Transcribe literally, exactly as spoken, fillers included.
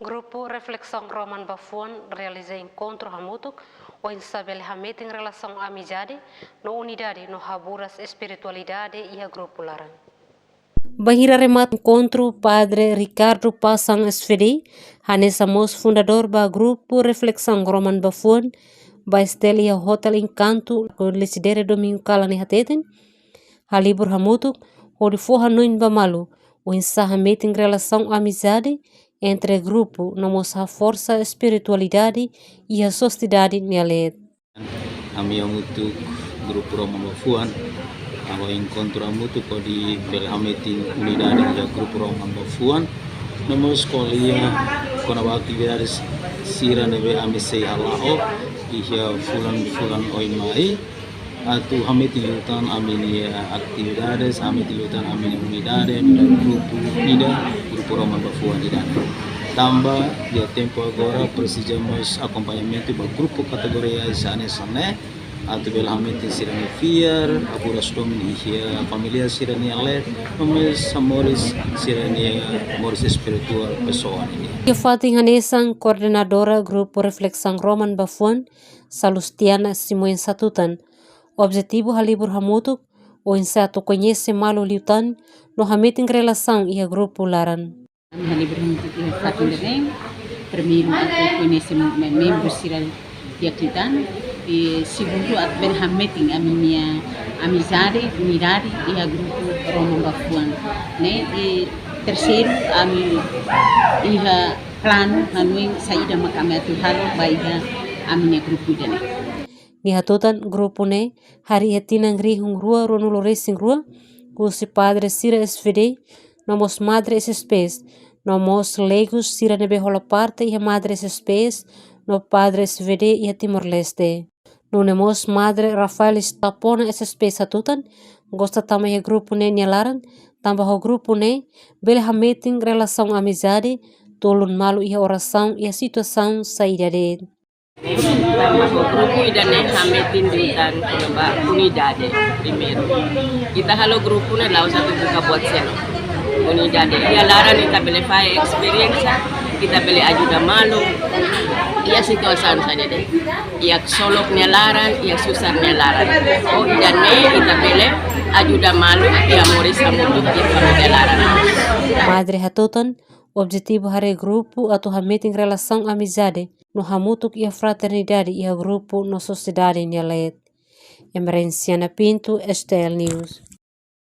Grupu Reflesaun Roman Bafuan realiza enkontru hamutuk oinsá bele hametin relasaun amizade no unidade no haburas espiritualidade iha grupu laran. Bainhira remata enkontru, Padre Ricardo Passan S V D, hanesan mós fundadór ba Grupu Reflesaun Roman Bafuan, ba estel iha Hotel Encanto, konsidera domingu kalan ne'e hateten, halibur hamutuk hodi fó hanoin ba malu oinsá hametin relasaun amizade entre grupu no mós haforsa espiritualidade iha sosiedade nia leet. Ami hamutuk Grupu Roman Bafuan, ami enkontru hamutuk hodi bele hametin unidade iha Grupu Roman Bafuan. No mós ko'alia kona-ba atividades sira ne'ebé ami sei hala'o iha fulan-fulan oin mai. Atu hametin liután ami-nia atividades, hametin liután ami-nia unidade, nu'udar grupu ida, Grupu Roman Bafuan ida. Tanba iha tempu agora presiza mós akompañamentu ba grupu kategoria hanesan ne'e, atu bele hametin sira-nia fiar, haburas domin iha família sira-nia leet, no mós hamoris sira-nia moris espirituál pesoál nian. Iha fatin hanesan, koordenadora Grupu Reflesaun Roman Bafuan, Salustiana Simões hatutan, objetivu halibur hamutuk oinsá atu koñese malu liután no hametin relasaun iha grupu laran. Ami halibur hamutuk iha fatin ida-ne'e, primeiru atu koñese mem-, membru sira di'ak liután, i segundu atu bele hametin ami-nia amizade, unidade iha Grupu Roman Bafuan ne'e, i terseiru ami iha planu hanoin saida mak ami atu halo ba iha ami-nia grupu ida-ne'e. Nia hatutan grupu ne'e harii iha tinan rihun rua ruanulu resin rua, husi padre sira S V D, no mós madre S S Ps, no mós leigus sira ne'ebé hola parte iha madre S S Ps no padre S V D iha Timor-Leste. Nune'e mós madre Rafael Stapona S S Ps hatutan, gosta tama iha grupu ne'e nia laran, tanba ho grupu ne'e bele hametin relasaun amizade, tulun malu iha orasaun iha situasaun saida de'it. Tanba ho grupu ida-ne'e hametin liután kona-ba unidade, primeiru. Ita halo grupu ne'e la'ós atu buka buat seluk. Unidade. Iha laran ita bele fahe esperiénsia, ita bele ajuda malu iha situasaun saida de'it. Iha ksolok nia laran, iha susar nia laran. Ho ida-ne'e ita bele ajuda malu iha moris hamutuk iha família laran. Madre hatutan, objetivu harii grupu atu hametin relasaun amizade no hamutuk iha fraternidade iha grupu no sosiedade nia leet. Emerenciana Pinto, S T L News.